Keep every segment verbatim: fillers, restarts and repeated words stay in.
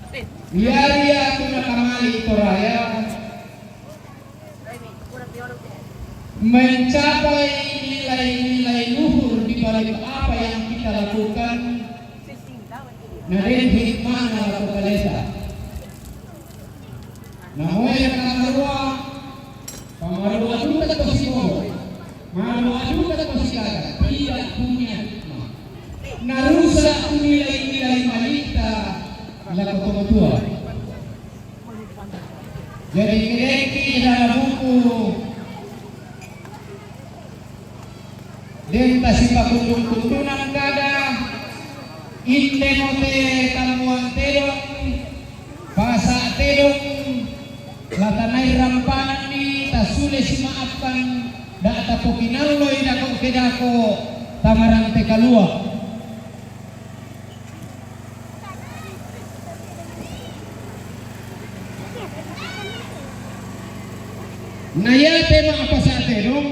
Yari aku nakamali Toraya, mencapai nilai-nilai luhur di balik apa yang kita lakukan, na den hikmahna lako kaleta. Na moe kamarua, pamarua duka ko si moe, marua duka ko si gaga, tidak punya hikmah. Na rusak nilai-nilai malita lako tomatua. Jadi kedeki dalam buku den tasipakundung-kundunan kada, inde mo te tammuan tedong, pasa' tedong, la tanai rampananni, tasule sima'appang, da' tapokinalloi dako' kedako' tamarante kalua'. Na iate ma'pasa' tedong,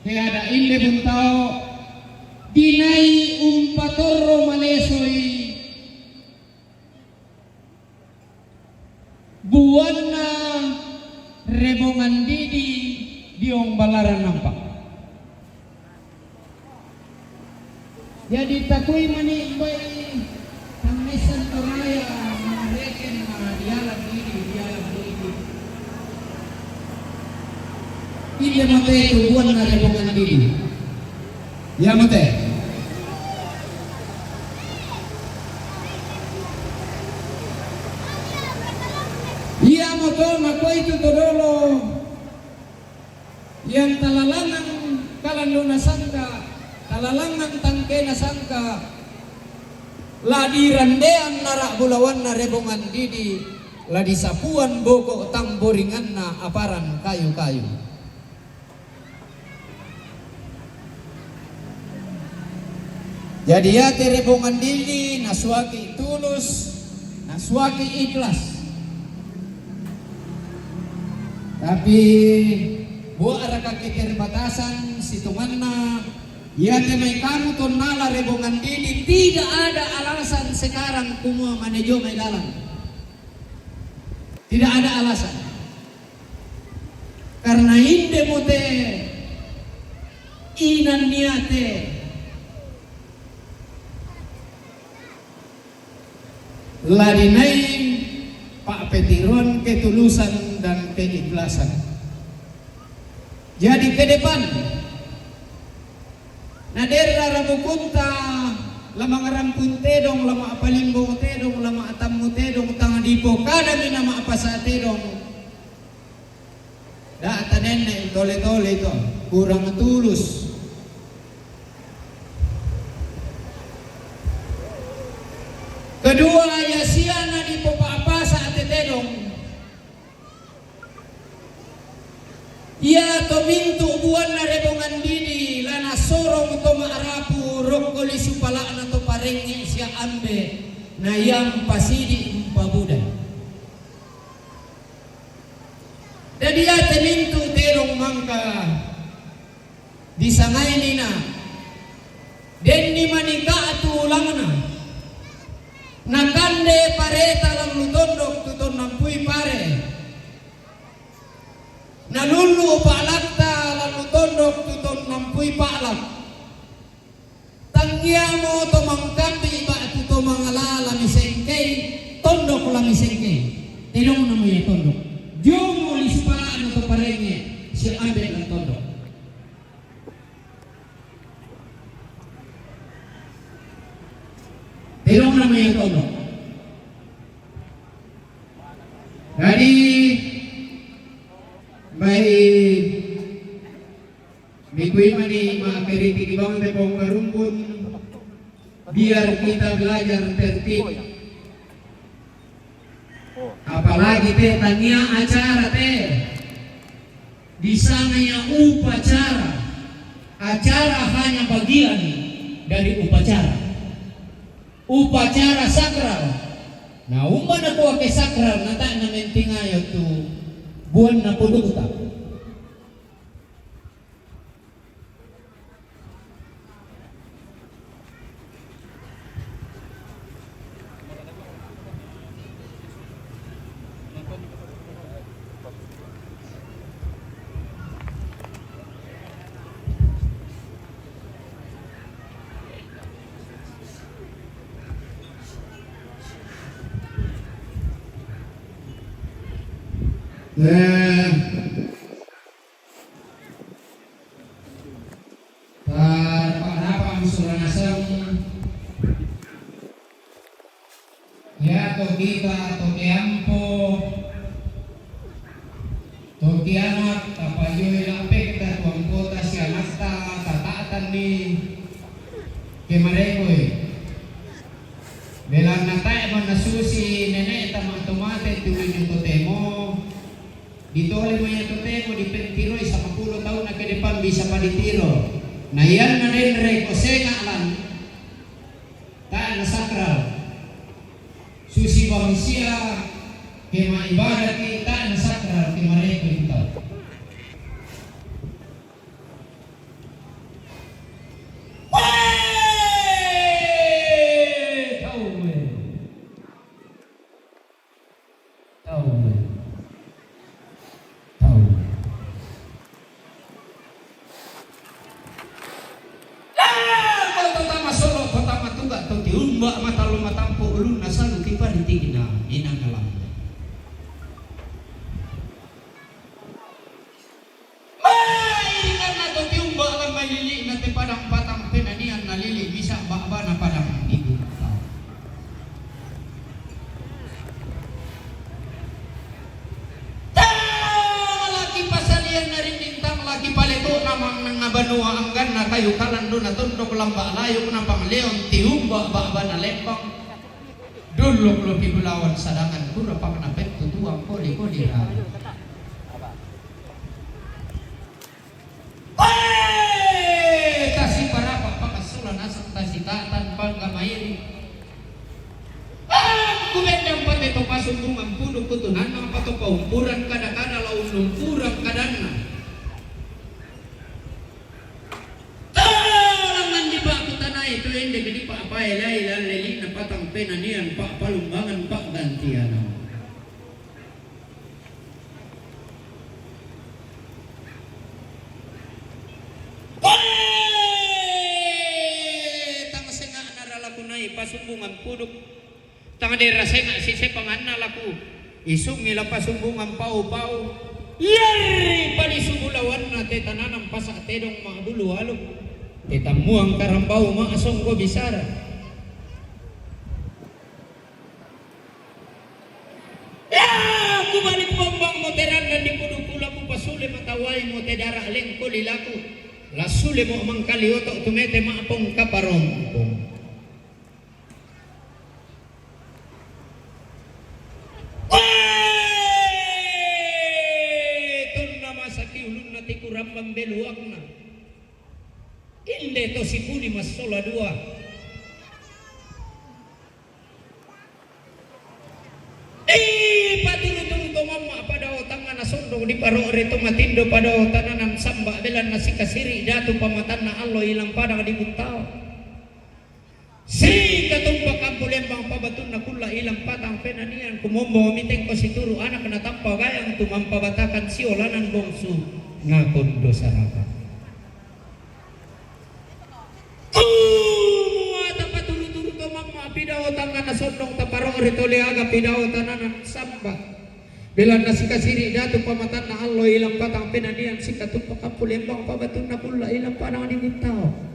ke ada' inde buntao, dinai umpatorro malesoi buanna rebongan didi diong balaran nampa. Jadi takui mani umbai tangngaissan Toraya mangareken na dialam didi, dialam didi. Inde mo te tu buanna rebongan didi? Ia mo te? Ia mo to nakoi tu to dolo. Yang talalangang kalandu nasangka, talalangang tangke nasangka, la dirandean nara' bulawanna rebongan didi, la disapuan boko' tangboringanna aparan kayu-kayu. Jadi iate rebongan didi nasuaki tulus, nasuaki ikhlas. Tapi buaraka keterbatasan sitonganna, iate mai kamu tonnala rebongan didi, tidak ada alasan sekarang kumua mane dio mai lalang. Tidak ada alasan. Karena inde mo te inan iate la dinai pa'petiroan ketulusan dan keikhlasan. Jadi ke depan, na derra ramukunta la mangarampun tedong, la ma'palimbo tedong, la ma'tammu tedong, tang dipokadami na ma'pasa' tedong. Da' tanenne' tole-tole to, kurang tulus. Kedua, ia sia na dipopa'pasa' te tedong, ia to mintu' buanna rebongan didi, la nasorong to ma'rapu rokko lisu pala'na to parengnge' sia ambe', na iang pasidi' umpabuda. Jadi iate mintu' tedong mangka disangaini na denni manika'tu ulangna, nakande pareta lallu tondok tu tonnampui pare, nalullu pa'latta lallu tondok tu tonnampui pa'lak. Tangiamo to mangkambi' ba'tu to mangala la misengkei, tondok la misengkei. Tedongna mo ia tondok. Diomo lisu pala'na to parengnge' sia ambe' lan tondok. Tedongna mo ia tondok. Jadi, baik. Mikui mani ma'kritik bang te pongkarumbun, biar kita belajar tertib. Apalagi te tangia acara te, di sana ia upacara. Acara hanya bagian dari upacara. Upacara sakral. Na umba nakua ke sakral, na tae' na mentingayo tu buanna pudukta. Eh, tarapa-rapa ang suranasang ya to kita, to ti ampo, to ti anak, ta payoy lapek ta to ampo ta si anak ta, tata'tan ni Kemareko. Belan na tae man na susi nene' ta ma'tomate ti winyo totemo. Ditole man ya totemo di pentiroy sangapulo taon na kede pambisa pa di tiro. Na yan na denre ko senga' lan tae na sakral. Susi bang siya kemaibadat ti tae na sakral kemareko ti tao. Tao, eh. Tao, eh. Tao, eh. Lah, kota tama solo, kota matuga, to ti umba matalo matampo ulun na salu ti paritigna, inang alam. Mairingan na to ti umba lan mailili' na ti padang patang penanian na lili' misa' ba'ba na padang di gurta. Tang laki pasalian na rinding tang laki paleko' na mangnang na banua anggan na kayu kalandu na tondok lamba' layuk na panglion ti umba' ba'ba na lembang. Dulok lo pibulawan sadangan kura pang na pettutuang koli-koli ra. Weh! Tasiparapa' pakassola nasang tasita'tan pangga mairi. Angku bendang pate to pasumbungan puduk kutunanang pato paumpuran kada-kada laun lumpuran kadanna. Talangan di pakutanai tu ende gedi pa'paelai lan leli'na patang penanian pa'palumbangan pa'gantianan. Tang senga'na ra laku nai pasumbungan puduk, tang dera senga' sisepanganna laku isungi la pasumbungan pau-pau. Iarri padi subulawanna te tananan pasa' tedong ma'bulu aluk, te tammuang karambau ma'songko bisara. Lah, kubali' kumbang mo te randan di pudukku, la kupasule matawai mo te dara' lengkoli laku. La sule mo mangkalioto' tumete ma'pong kaparongkong. Weh! Tonna masaki ulunna ti kurambang beluakna. Inde to sipuli massola dua. Dipaturu-turu to mamma' padao tangngana sondong, diparo're to matindo padao tananan samba', belanna sikasiri' datu pamatanna allo ilang padang di Buntao. Sikatumpak ampu lembang pabatunna kulla' ilang patang penanian, kumombong mitengko situru' anak na tampa gayang tu mampabatakan siolanan bongsu na kondo sarapa. Kumua tapaturu-turu to mamma' pidao tangngana sondong, taparo're to leaga pidao tananan samba'. Belanna sikasiri' datu pamatanna allo ilang patang penanian, sikatumpak ampu lembang pabatunna kulla' ilang padang di Buntao.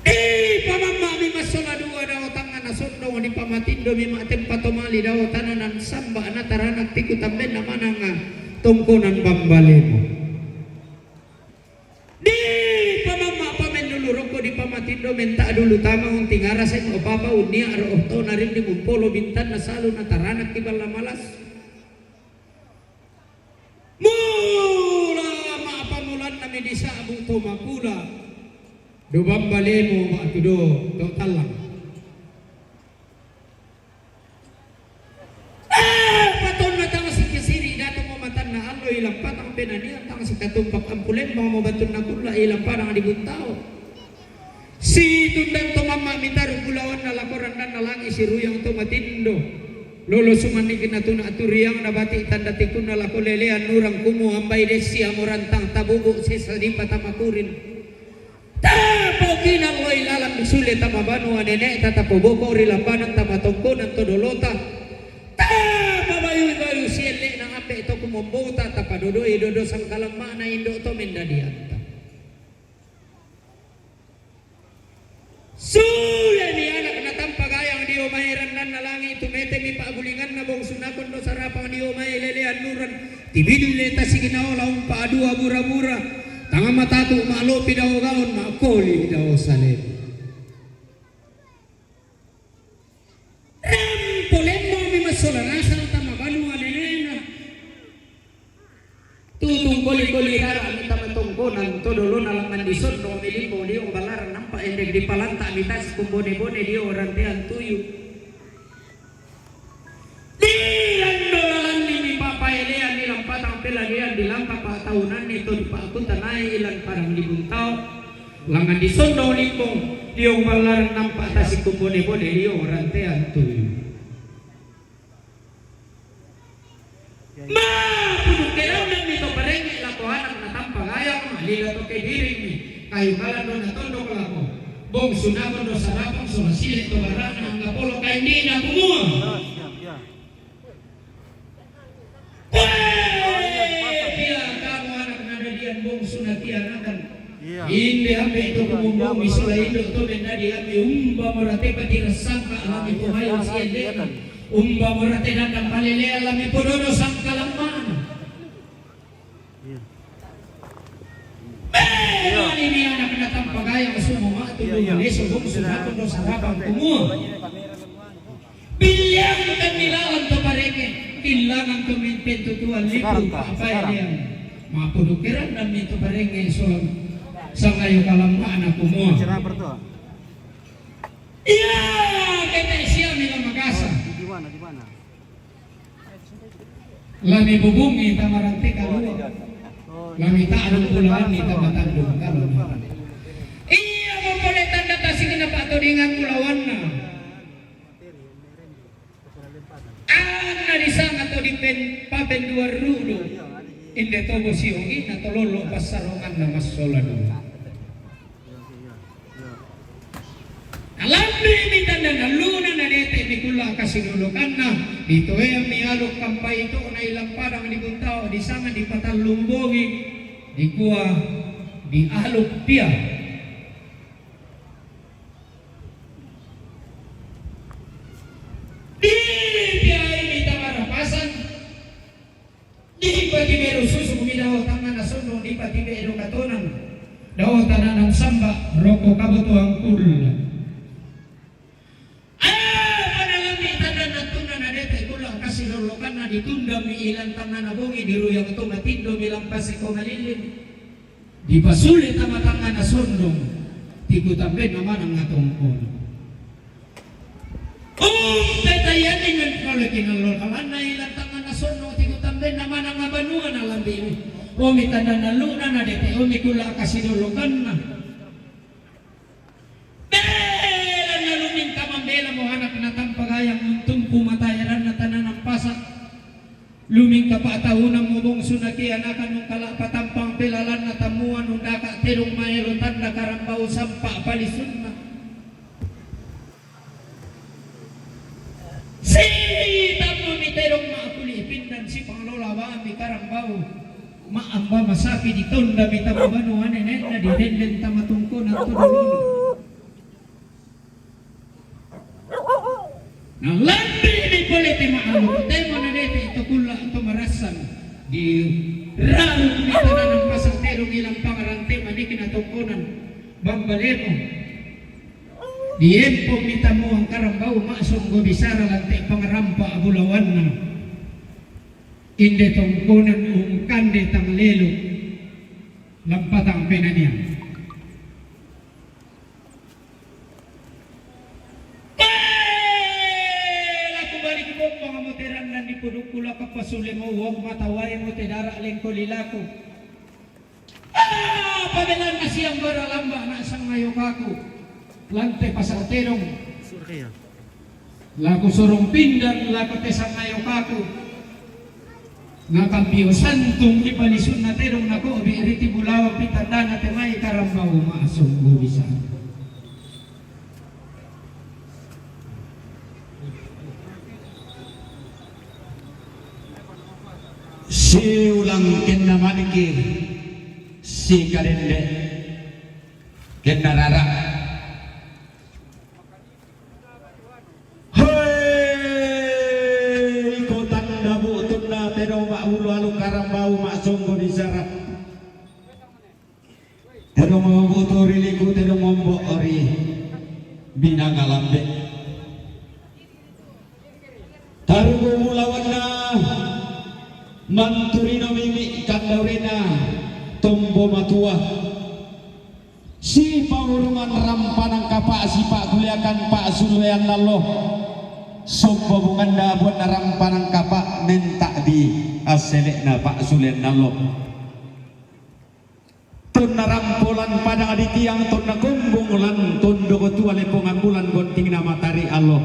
Dipamamma'mi massola dua dao tangngana sondong, dipamatindomi ma'tempa to mali dao tananan samba', na taranak ti kutambenna manang tongkonan bambalemo. Dipamamma' pamennulu rokko, dipamatindo menta' dulu tama, unting arasai mo papa unnia' ro' ohtona rindi mumpolo bintanna salu na taranak ki balla malas. Mula ma'pamulannami disa'bu to makula', do bambalemo ba'tu do to tallang. Eh, patonna tang sikasiri' datu mo matanna allo ilang patang penanian, tang sikatumpak ampu lembang mo batunna kulla' ilang padang di Buntao. Situndan to mamma' mitaru' bulawanna lako randanna langi', siruyang to matindo. Lolo sumannikna tuna' turiangna bati' tanda tikunna lako lelean nurang, kumu ambai dessi amorantang tabubu' sesa dipatamakurin. Tapokina loi lalang sule tama banua nene'ta, tapoboko ri lambanan tama tongkonan to dolota. Ta to kumombota, tapadodoi dodo sangkalamma'na indo' to mendadianta. Sule mi ana' natampa gayang dio mae rannanna langi', tumete mi pa'gulinganna bongsunna kondo sarapang dio mae lelean nuran, tibille tasikinaola umpa'dua bura-bura, tangamataku ma'lopi dao gaon, ma'koli dao salemu. Rampo lemmo mi massola nasang tama banua lenena. Tutung koli-koli rara mi tama tongkonan, to dolona langngan disondo mi limbo dio ballaran nampa endek dipalanta mi tasi kumbone-bone dio rantean tuyu. Diando lalanni mi papaelean di lampatang pelalean di langka pa'taunanni to dipa'kutanai ilan padang di buntao. Langngan disondo limbong dio ballaran nampa tasi kumbone-bone dio rantean tuyu. Ma puduk kerandan mi to parengnge' lako ana' natampa gayang, ma'lila to kediring mi, kayu kalan do natondok lako bongsunna kondo sarapang sola sile to bara'na angga polo kaindi'na kumua. Wee, pia kamu ana' nadadian bongsu nakianakan. Inde ambe' to kumumbongi sola indo' to mendadi ambe', umba mora te patira sangka lami pomayo sielle'na, umba mora te dandang palelean lami pododo sangkalamma'na. Beh, mali mi ana' natampa gayang sumo ma'tu lu maleso bongsu nakondo sarapang kumua. Billiangkan mi lalan to parengnge', killangan to mi pentutuan lipu pa'paelean. Ma'puduk kerandan mi to parengnge' sola sangayo kalamma'na kumua. Iya, kete sia mi la magasa. Lami bubungi tama rante kalua. Lami ta'dung bulaanni tama tandung kalua. Iya, mempole tanda tasikna pa'todingan bulaanna. Anna disanga to dipen-, papenduan rudu, inde to bosi ogina to lollo passaronganna massola dua. Nalambi' mi tanda nalluna, nadete' mi kulla' kasilolokanna, ditoeang mi aluk kampai to'na ilang padang di buntao, disanga dipatallung bongi, dikua di aluk pia. Dipiaimi tama rapasan, dipatiberu susuk mi dao tangngana sondong, dipatiberu katonan dao tananang samba, roko kabutuhan kulla. Apa nalambi' tanda nattunna, nadete' kulla' kasilolokanna, ditunda mi ilang tangngana bongi, diruyang to matindo mi lampase ko malillin. Dipasule tama tangngana sondong, tikutambenna manang atongkona. Umpe tayani men kale kinallo lalanna ilang tangngana sondong, tikutambenna manang abanua nalambi'mi. Omi tanda nalluna, nadete' omi kulla' kasidolokanna. Belanna lumingka mambela mo anak natampa gayang, untung pumatayaranna tananang pasa'. Lumingka pa'taunang mo bongsu nakianakan, ungkala' patampang pelalanna tammuan, undaka' tedong maelo tanda karambau sampa' palisunna. Sitammu mi tedong ma'kuli' pindan, sipanglola ba'mi karambau, ma'amba masapi, ditonda mi tama banua nene'na, didenden tama tongkonan to dolona. Nalambi' mi pole te ma'alu, temo nadete' to kulla' to marassan, dirarung mi tananang pasa' tedong ilang pangarante manikna tongkonan bambalemo. Diempong mi tammuang karambau ma'songgo bisara lante' pangarampa' bulawanna. Inde tongkonan ungkande tang lelu lampatang penanian. Pee, la kubali' bombang mo te randan di pudukku, la kapasule mo uang mata wae mo te dara' lengko lilaku. Ah, pabelanna siang bara lamba' na sangayokaku. Lante pasa' tedong. Lako sorong pindan, lako te sangayokaku. Nakampio santung di palisunna tedong, nako'bi' riti bulawan pitandana te mai karambau ma'songgo bisa. Siulang kenna maniki, sikalende kenna rara. Hei, ko tanda bu'tunna tedong ma'bulu alu karambau ma'songgo disara. Tedong mabutu ri liku, tedong mombo ri binanga lambe. Targu bulawanna manturino mimi kandaurena tombo matua. Sipahurungan rampanang kapa, sipa'kuliakan pa'suluean allo. Sombo bunganda buanna rampanang kapa, menta'bi assele'na pa'sulean allo. Tonna rampolan padang di tiang, tonna kombong lan tondok tua lepongan bulan gontingna matari allo.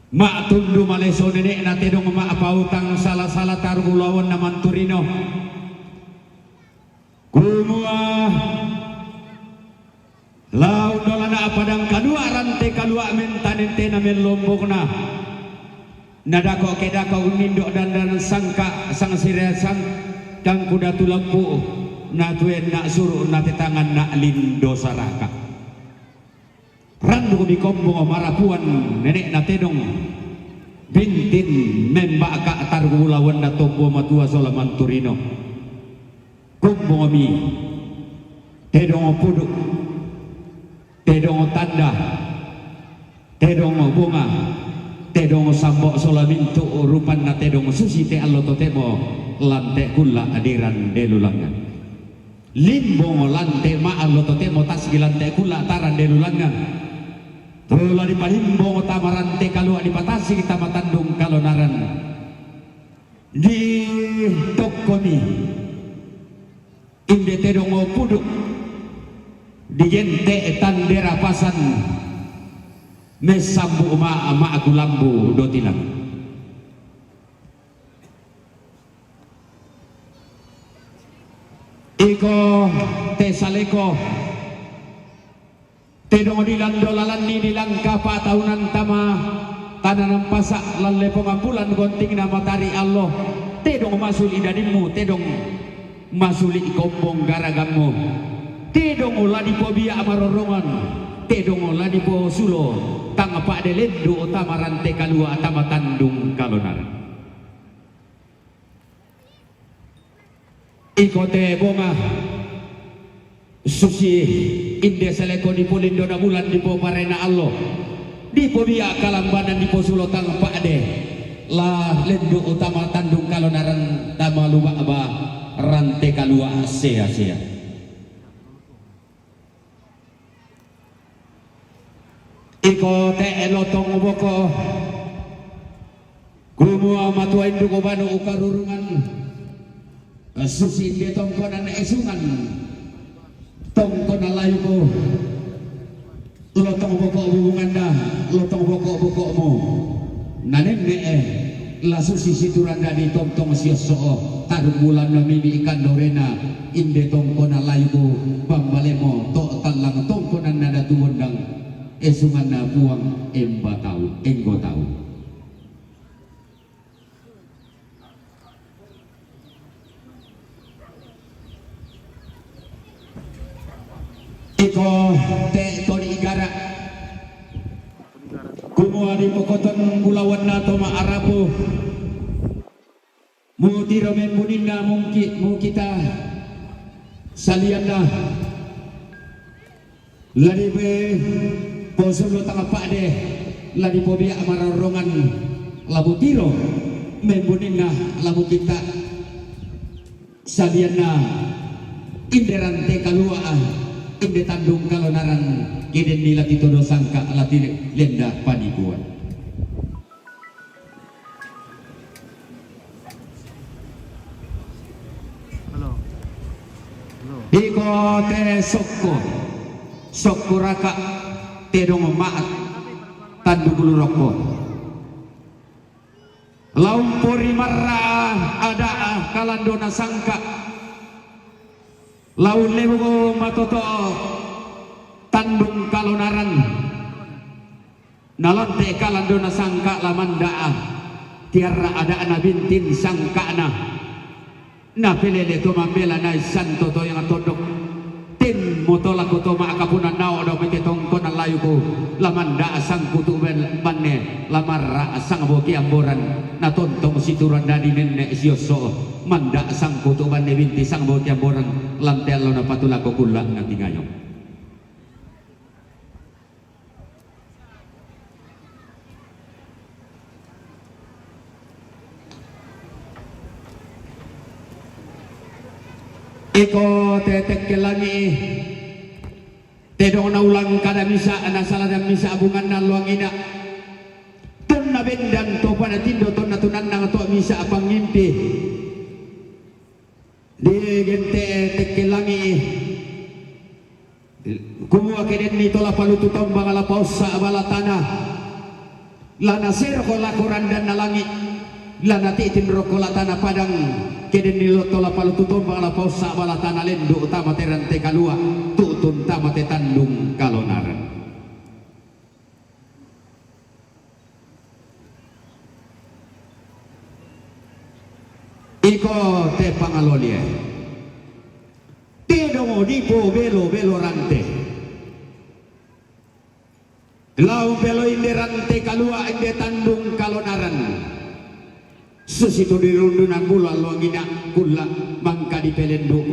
Ma'tundu maleso nene'na tedong ma'pautang sala-sala targu lawanna manturino. Kumua, La undolana padang kalua', rante kalua' mentanentena mellombokna. Nadako kedako unnindo dandan sangka sangsire sangkangku datu lampu, natuenna suru natetanganna lindo saraka. Randukmi kombong marapuan nene'na tedong bintin memba'ka targu lawanna tombo matua sola manturino. Kombongmi tedong pudu, tedong tanda, tedong bunga, tedong sambo sola mintu' rupanna tedong susi te allo totemo lante kulla' di rande lulangngan. Limbong lante ma allo totemo tasgi lante kulla' ta rande lulangngan. Tu la dipalimbong tama rante kalua' dipatasigi tama tandung kalonaran. Ditokkomi inde tedong pudu, digente' tandera pasan messambu ma, ma'gulambu dotilang. Iko te saleko. Tedong dilando lalanni dilangka pataunan tama tananan pasa' lalle pongambulan gontingna matari allo. Tedong masuli' dadimmu, tedong masuli' kombong garagammu. Tedong la dipobia' marorrongan, tedong la diposulo tang pa'de lendu' tama rante kalua' tama tandung kalonar. Iko te bonga susi inde saleko dipolindona bulan dipoparena allo, dipobia' kalambanan diposulo tang pa'de la lendu' tama tandung kalonaran tama luba'ba rante kalua' sea-sea. Iko te lotong boko, kumua matua induku banu ukarurungan, susi inde tongkonan esungan, tongkonan layuku, lotong boko bubunganda, lotong boko bokomu, nanenne'e, la susi situranda di tontong siosso'o, tarbulan mimi ikan dorena, inde tongkonan layuku, bambalemo, to' tallang tongkonan nadatu wondang. Esunganna Puang emba tau, enggo tau. Iko te toni igara. Kumua dipokoton bulawanna to ma'arabu. Mutiro membuninna mungki-, mukita salianna. La diposulo tang pa'de, la dipobia' marorrongan, la mutiro membuninna, la mukita salianna, inde rante kalua', inde tandung kalonaran, kedenni la titodo sangka, la tilenda panikuan. Halo. Halo. Iko te sokko, sokko raka, tedong ma'at, tandu bulu rokko. La umpori marra ada'a kalandona sangka, la ullebuko matoto tandung kalonaran. Nalante kalandona sangka la manda'a, Tiarra ada'na bintin sangka'na. Napelele to mambela na issan to toyang tondok. Timmo to lako to ma'kapunan nao do mete tongkonan layuku. La manda' sangkutu' bel-, banne, la marra' sangbo kiamboran. Na tontong situran dadi nenne' siosso'. Manda' sangkutu' banne binti sangbo kiamboran. Lan te allo napatulako kulla' na tingayong. Iko te tekkelangi, tedong na ulang kada misa', na saladan misa' bunganna luangina. Tonna bendan to pada tindo, tonna tunannang to misa' pangngimpi. Di gente tekkelangi. Kumua ke denni to la palutu tombang la paussa bala tana, la nasero ko lako randanna langi', la nati'tin roko la tana padang, ke denni lo to la palutu tombang la paussa bala tana lendu' tama te rante kalua', tu'tun tama te tandung kalonaran. Iko te pangaloli e. Tedong dipo belo-belo rante. Lao belo inde rante kalua' inde tandung kalonaran. Susitu dirunduna' bula luangina kulla' mangka dipelendu'.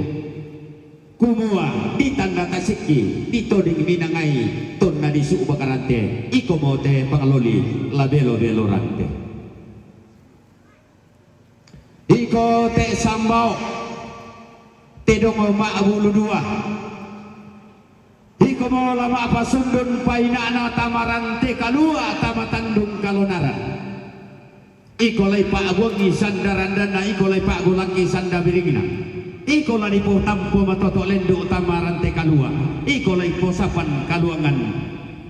Kumua ditanda tasikki, ditoding minangai, tonna disu'bak rante. Iko mo te pangaloli la belo-belo rante. Iko te sambao, tedong ma'bulu dua. Iko mo la ma'pasundun paina'na tama rante kalua' tama tandung kalonaran. Iko la ipa'buangi sanda randanna, iko la ipa'gulakki sanda biringna. Iko la dipotampo matoto' lendu' tama rante kalua'. Iko la iposapan kaluangan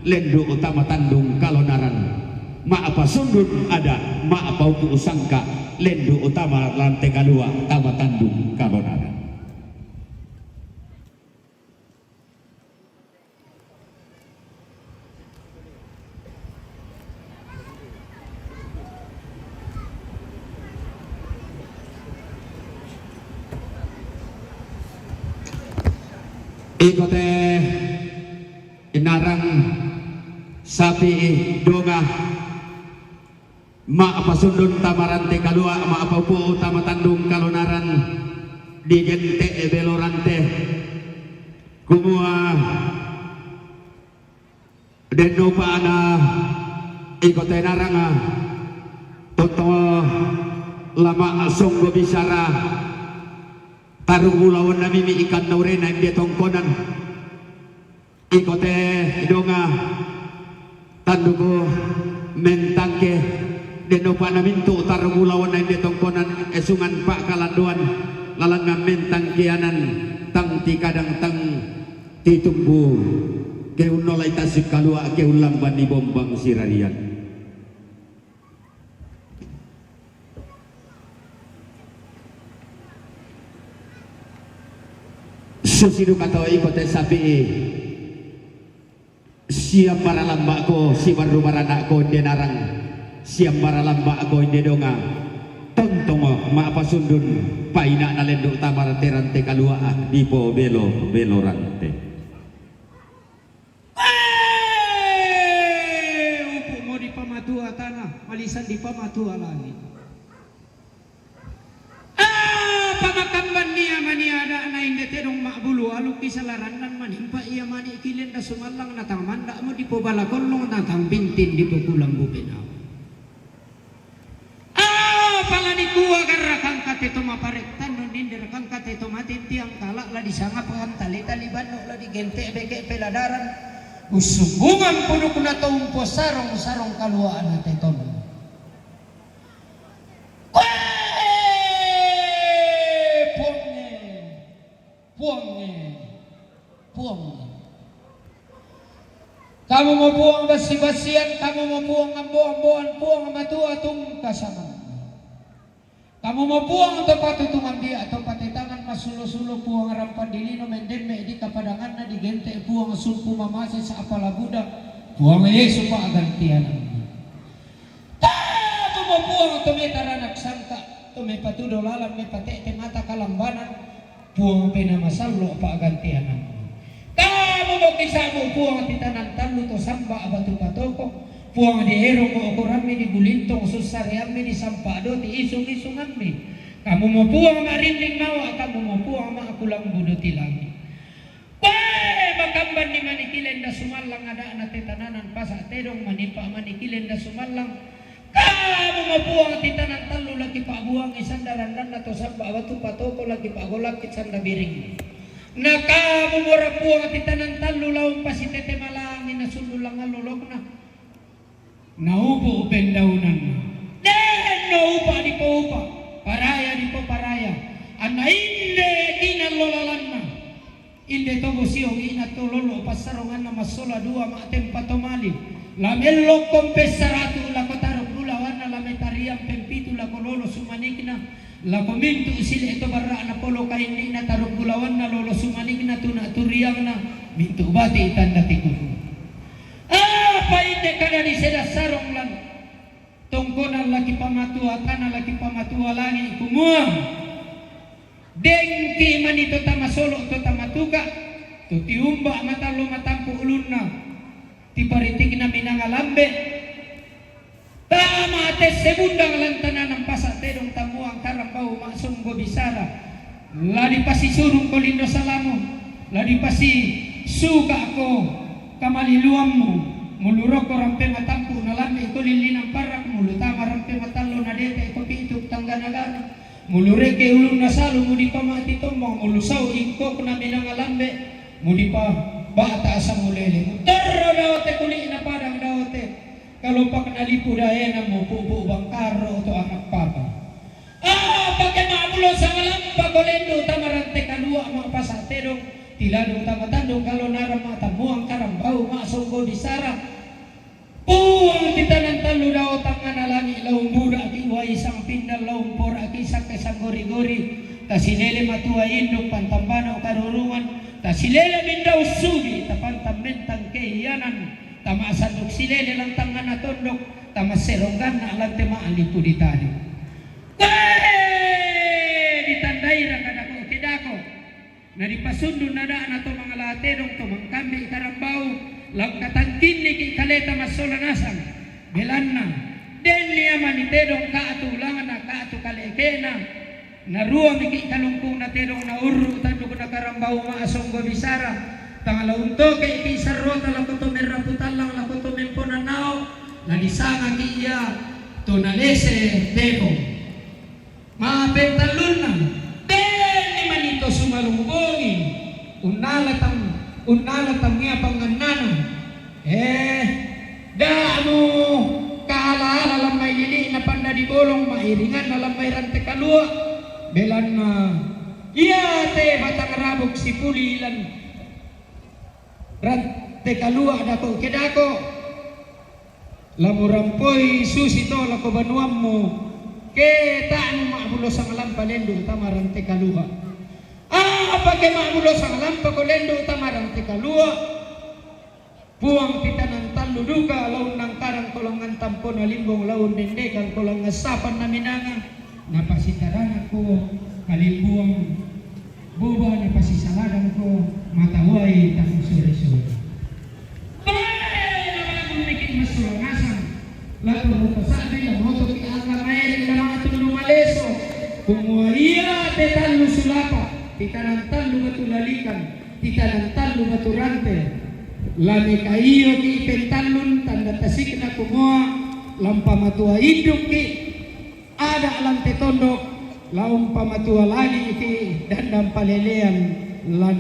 lendu' tama tandung kalonaran. Ma'pasundun ada', ma'pauku' sangka' lendu' tama rante kalua' tama tandung kalonaran. Iko te inarang sapi donga. Ma'pasundun tama rante kalua', ma'pauku' tama tandung kalonaran, digente' belo rante. Kumua, dennupana iko te naranga, tonto la ma'songgo bisara, tarung bulawanna mimi' ikan naurena inde tongkonan. Iko te donga, tanduku mentangke, dennupana mintu' tarung bulawanna inde tongkonan, esungan pa'kalanduan, lalangngan mentangkeanan, tang tikadang tang titumbu, ke unnolai tasik kalua', ke ullambanni bombang sirarian. Susi duka to iko te sapi'i, siambara lamba'ko, sibarru barana'ko inde narang, siambara lamba'ko inde donga, tontongo ma'pasundun paina'na lendu' tama rante-rante kalua', dipo belo-belo rante. Wee! Upu'mo dipamatua tana, malisan dipamatua langi'. Ah, pamakamban nia mani ada'na inde tedong ma'bulu aluk isalarandan manimpa ia mani kilen da sumallang na tang manda'mo dipobala kollong na tang bintin dipokulambu penau. Ah, pala dikua garra kangkate to maparettannun, indera kangkate to matintiang kala' la disanga pangantali-tali bannu la digente' beke' peladaran, ussumbungan pudukna to umposarong-sarong kalua'na te tonu. Wee! Puangnge! Puangnge! Puangnge! Kamumo Puang bassi-bassian, kamumo Puang ambo-amboan, Puang matua tungkasangan. Kamumo Puang to patutungan bia' to patetangan massulo-sulo, Puang rampan dilino mendemme' dikapadanganna digente' Puang sumpu mamase sa'pala budang, Puang Yesu pa'gantiananna. Kamumo Puang To me taranak sangka, to me patudo lalan, me pate'te mata kalambanan, Puang pe na masallo' pa'gantianammu. Kamu mo kisa'bu Puang titanan tallu to samba' batu patoko, Puang dierong mo okorammi, dibulintong sussareammi, disampa' doti isung-isungammi. Kamu mo Puang ma'rinding mawa, kamu mo Puang ma'kulang budoti langi'. Koe makambanni mani kilenda sumallang ada'na te tananan pasa' tedong, manimpa' mani kilenda sumallang. Kamu mo Puang titanan tallu la kipa'buangi sanda randanna to samba' batu patoko, la kipa'golakki sanda biring. Na kamu mora Puang titanan tallu la umpasitete malangi na sundul langngan lolokna. Na upu' pendaunanna. Denno upa' dipoupa', paraya dipoparaya. Anna inde kinallo lalanna. Inde to bosiong ina to lolo' passaronganna massola dua ma'tempa to mali. La mellokko pessaratu lako taruk bulawanna, la metariang pempitu lako lolo sumanikna, lako mintu' sile' to barra'na polo kainni'na taruk bulawanna lolo sumanikna tuna' turiangna, mintu' bati' tanda tikuku. Apa inde kada diseda sarong lan tongkonan la kipamatua tana, la kipamatua langi', kumua, dengki mani to tamasolo' to tamatuka, to tiumba' matallo matampu' ulunna, tiparitikna minanga lambe', tama tesse bundang lan tananan pasa' tedong tammuang karambau ma'songgo bisara. La dipasisurungko lindo salamu, la dipasisuka'ko kamaliluammu, mulu rokko rampe matampu' nalambi'ko lillinang parrak, mulu tama rampe matallo nadete'ko pitu tanggana-gana, mulu rekke ulunna salu mudipamati tombong, mulu sau' ingkokna minanga lambe', mudipaba'ta samulele, mutorro daote kuli'na padang daote, kalopakna lipu daena, mupu'pu' bangkarro to anak papa. Apa ke ma'bulo sangalampako lendu' tama rante kalua' ma'pasa' tedong, tiladu tama tandung kalonaran ma'tammuang karambau ma'songgo bisara. Puang titanan tallu dao tangngana langi', la umbura'ki' uwai sangpindan, la umpora'ki' sakke sanggori-gori, tasilele matua induk pantambana karurungan, tasilele mindau sugi, tapantang mentang keiyanan, tama'sanduk silele lan tangngana tondok, tamasserongganna lan te ma'lipu ditadi. Koe ditandairaka dako' kedako, na dipasundun ada'na to mangala tedong, to mangkambi karambau, la katangkinniki' kaleta massola nasang, belanna, dennia mani tedong ka'tu ulangna, ka'tu kaleke'na, naruamiki' kalungkungna tedong, naurru' tandukna karambau ma'songgo bisara, tang la untoke'ki' sarrota lako to merrapu tallang, lako to mempo nanao, la disangaki' ia to nalese tedong. Ma'pentallunna, denni mani to sumalung bongi, unnala tam-, unnala tangngia pangannana. Eh, da'mu kaala-ala lammai lili'na pandadi bolong, ma'iringanna lammai rante kalua', belanna iate batang rabuk sipuli lan rante kalua' dako' kedako. La murampoi susi to lako banuammu, ke ta'mu ma'bulo sangalampa lendu' tama rante kalua'. Apa ke ma'bulo sangalampako lendu' tama rante kalua'? Puang titanan tallu duka, la unnangkarangko langngan tampona limbong, la undendekangko langngan sapanna minanga, napasitaranakko kalimbuang boba, napasisaladangko mata uwai tang sore-sore. Bae nabangunniki' massola nasang, la torro pasa'bi, la motoki' alla maere, la ma'tundu maleso, kumua iate tallu sulapa, titanan tallu batu lalikan, titanan tallu batu rante, la mekaioki' pentallun tanda tasikna, kumua la umpamatua indukki' ada' lan te tondok, la umpamatua langi'ki' dandang palelean lan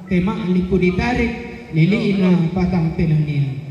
te ma'lipu ditarik, lili'na batang penanian.